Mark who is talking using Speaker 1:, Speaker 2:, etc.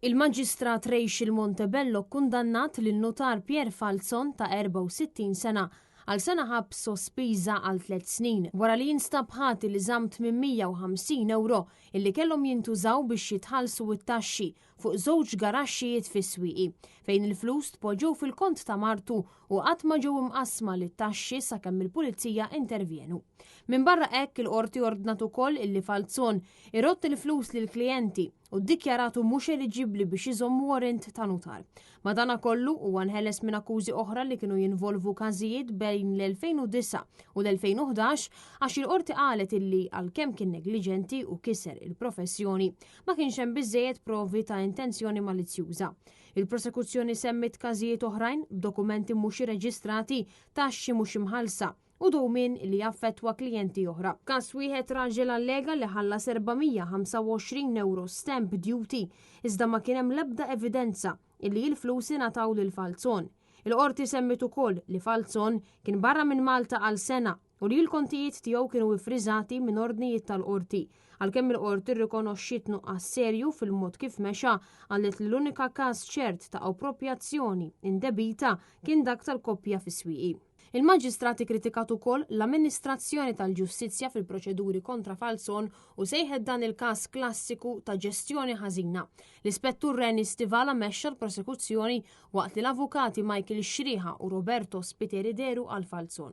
Speaker 1: Il-Maġistrat Rachel Montebello kkundannat lin-nutar Pierre Falzon ta' 64 sena għal sena ħabs sospiża għal tliet snin wara li jinstab ħati li żamm 850 ewro illi kellhom jintużaw biex jitħallsu t-taxxi fuq żewġ garaxxijiet fis-Swieqi, fejn il-flus tpoġġew fil-kont ta' martu u qatt ma ġew imqassma lit-taxxi sakemm il-Pulizija intervjenu. Minbarra hekk, il-Qorti ordnat ukoll illi Falzon irodd il-flus lill-klijenti u ddikjaratu mhux eliġibbli biex iżomm warrant ta' nutar. Madanakollu, huwa nħeles minn akkużi oħra li kienu jinvolvu każijiet bejn l-2009 u l-2011 għax il-Qorti qalet illi għalkemm kien negliġenti u kiser il-professjoni, ma kienx hemm biżżejjed provi ta' intenzjoni malizzjuża. Il-prosekuzzjoni semmiet każijiet oħrajn b'dokumenti mhux irreġistrati, taxxi mhux imħallsa, u dewmien li jaffettwa klijenti oħra. F'każ wieħed raġel allega li ħallas 425 ewro stamp duty iżda ma kien hemm l-ebda evidenza illi l-flus ingħataw lil Falzon. Il-Qorti semmiet ukoll li Falzon kien barra minn Malta għal sena u li l-kontijiet tiegħu kienu iffriżati minn ordnijiet tal-Qorti. Għalkemm il-Qorti rrikonoxxiet nuqqas serju fil-mod kif mexa, qalet li l-unika każ ċert ta' appropjazzjoni indebita kien dak tal-koppja fis-Swieqi. Il-Maġistrat ikkritikat ukoll l-amministrazzjoni tal-ġustizzja fil-proċeduri kontra Falzon u sejħet dan il-każ klassiku ta' ġestjoni ħażina. L-Ispettur Rennie Stivala mexxa l-prosekuzzjoni waqt li l-avukati Michael Xriħa u Roberto Spiteri dehru għal Falzon.